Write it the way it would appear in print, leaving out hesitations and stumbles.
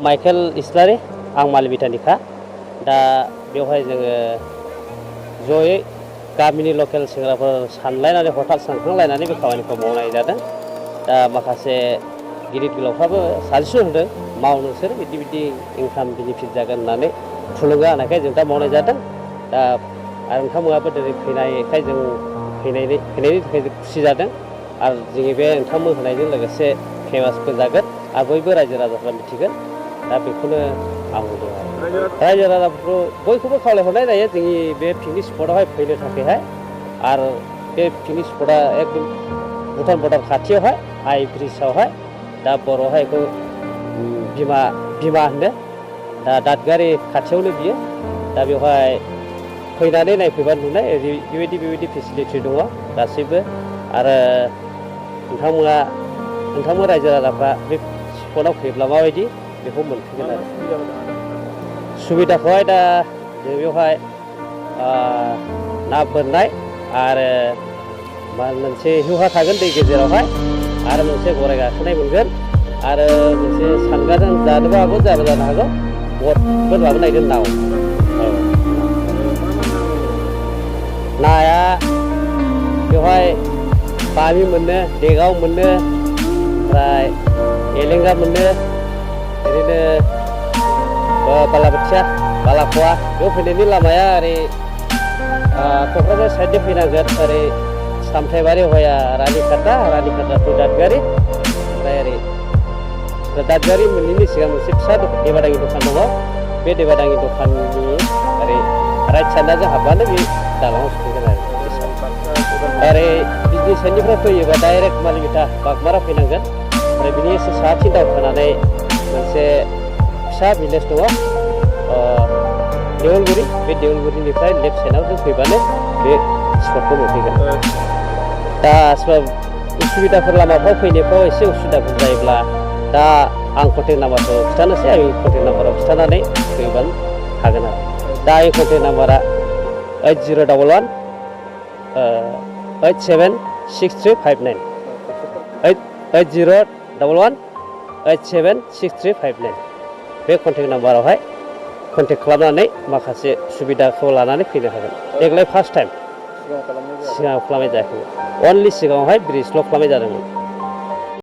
Michael इस्लारि आं मालिबिटानिखा दा बेवहाय जोङो जयै गामिनि लकेल सेंग्राफोर सानलायनानै हथात सानखांलायनानै बे खामानिखौ मावनाय जादों। दा माखासे गिदिर गोलावफ्राबो साजेसन होदों माव नोंसोर बिदि इनकाम बेनिफिट जागोन होननानै थुलुंगा होनायखाय जों दा मावनाय जादों। दा आरो नोंथांमोनाबो दिनै फैनायखाय जों फैनायनि थाखाय जों खुसि जादों आरो जोंनि बे नोंथांमोन होनायजों लोगोसे फेमासबो जागोन आरो बयबो रायजो राजाफ्रा मिथिगोन। दा बेखौनो आं बुंदों रायजो राजाफोरखौ बयखौबो खावलायहरनाय जायो जोंनि बे पिकनिक स्पटआवहाय फैनो थाखायहाय आरो बे पिकनिक स्पटआ एकदम भुटान बर्डार खाथियावहाय आइ ब्रिजआवहाय दा बर'आवहाय बेखौ बिमा होनो दा दादगारि खाथियावनो बियो दा बेवहाय फैनानै नायफैबा नुनाय बेबायदि फेसिलिटि दङ गासैबो आरो नोंथांमोन रायजो राजाफ्रा बे स्पटआव फैब्ला माबायदि बेखौ मोनफैगोन आरो सुबिदाखौहाय दा जों बेवहाय ना बोननाय आरो मोनसे हिउहा थागोन दै गेजेरावहाय आरो मोनसे गराय गाखोनाय मोनगोन आरो मोनसे सानगाजों जानोबो हागौ जानो हागौ बटबो लाबोनायगोन नाव नाया बेवहाय बामि मोनो देगाव मोनो ओमफ्राय एलेंगा मोनो ओरैनो बालाबाथिया बालाख'वा बेयाव फैनायनि लामाया ओरै क'क्राझार साइडजों फैनांगोन ओरै सामथायबारि हया रानिखाता टु दादगारि ओमफ्राय ओरै दादगारि मोनैनि सिगां मोनसे फिसा देबादाङि दखान दङ बे देबादाङि दखाननि ओरै राइट साइडजों हाबबानो बे दालाङाव सफैगोन आरो ओरै बिजनि साइडनिफ्राय फैयोबा डाइरेक्ट मालिबिटा बागमारा फैनांगोन ओमफ्राय बिनि एसे साहाथिं दावखोनानै मोनसे फिसा भिलेज दङ देवलगुरि बे देवलगुरिनिफ्राय लेफ्ट साइडआव जों फैबानो बे स्पटखौ मोनफैगोन। दा उसुबिदाफोर लामाफ्राव फैनायफ्राव एसे उसुबिदाफोर जायोब्ला दा आं कन्टेक्ट नाम्बारखौ खिथानोसै आं कन्टेक्ट नाम्बाराव खिथानानै फैबानो हागोन आरो दा आंनि कन्टेक्ट नाम्बारा 8011 876359 8011 876359 बे कन्टेक्ट नाम्बारावहाय कन्टेक्ट खालामनानै माखासे सुबिदाखौ लानानै फैनो हागोन। देग्लाय फार्स्ट टाइम सिगाङाव खालामनाय जायाखैमोन अनलि सिगाङावहाय ब्रिजल' खालामनाय जादोंमोन।